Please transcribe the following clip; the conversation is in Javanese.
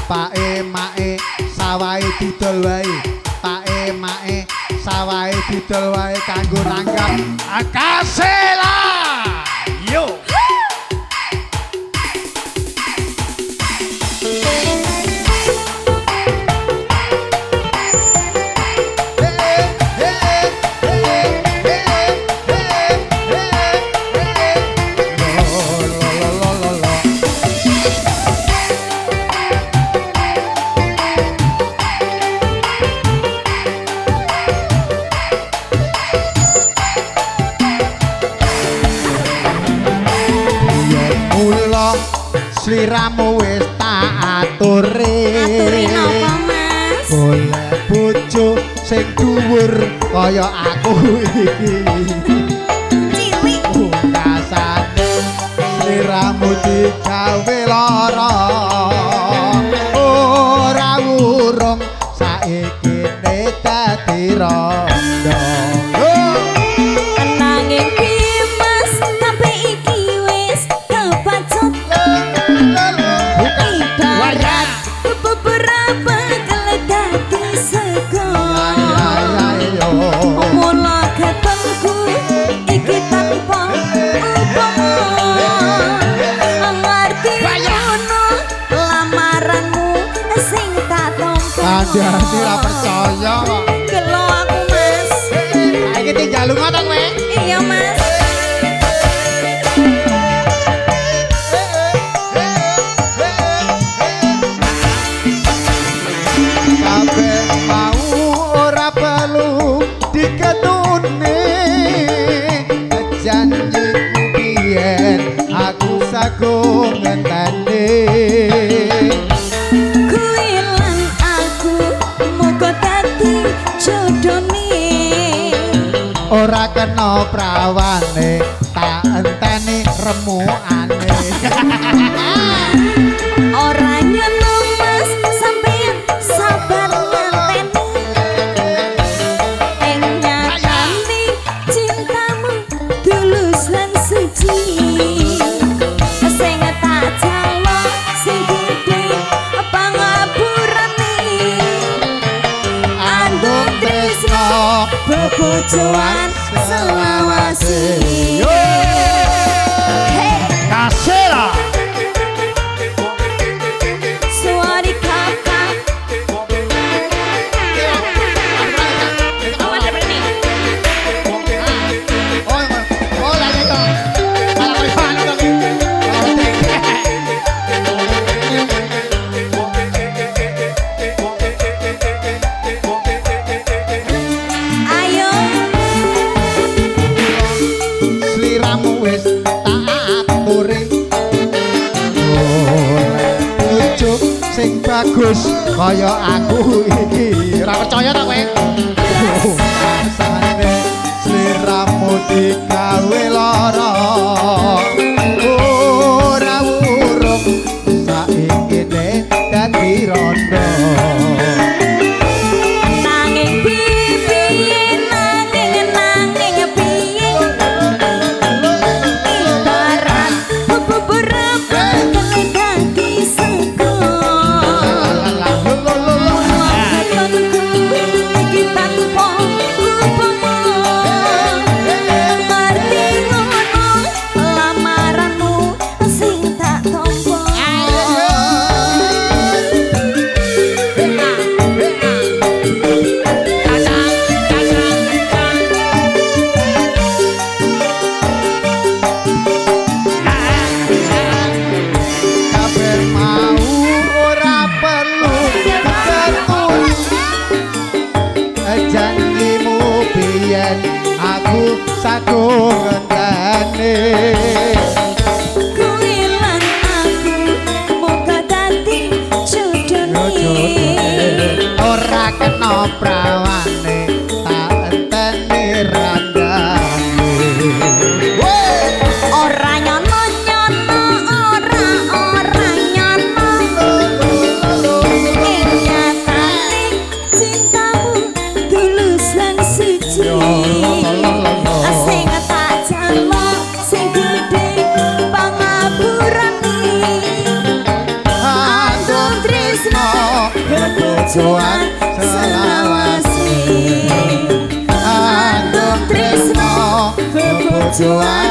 Pake make sawahe didol wae. Pake make sawahe didol wae kanggo nanggap Kasela. Yo. Sliramu wis tak aturi. Aturi napa, Mas? Golek bojo sing dhuwur kaya aku iki. Cilik pungkasane sliramu digawe lara. Ora urung saiki ne dadi rondo. Nanging piye, Mas, kabeh iki wis kebacut. Ibarat beberapa dadi sego. Mula katonku iki tanpa upama. Ngerti ngono lamaranmu sing tak tampa. Kandhane ora percaya kok. Gelo aku, Mas. Saiki tinggal lunga to kowe? Iya, Mas. Kabeh mau ora perlu diketune. Janjiku biyen aku sago ngenteni. Kuwi lan aku muga dadi jodone. Ora kena prawane tak enteni remukane. Ora nyono, Mas, sampeyan sabar ngenteni. Ing nyatane cintamu tulus lan suci. Sing tak jaluk sing gedhe pangapurane. Andung tresno bebojoan selawase. Hey, Kasela. suari kakak. Oh, ada berani. Oh, oh, lagi kok. Malah koyo anu to ki. Ayo, Sliramu wis tak aturi. Golek bojo sing bagus kaya aku iki. Ora percaya ta kowe? Rasane sliramu digawe lara. Ora urung saiki ne dadi rondo. Nanging piye nanging nanging piye. Ibarat beberapa dadi sego. Katonku iki tanpa upama. Ngerti ngono. Bebojoan selawase. Anggon tresno bebojoan.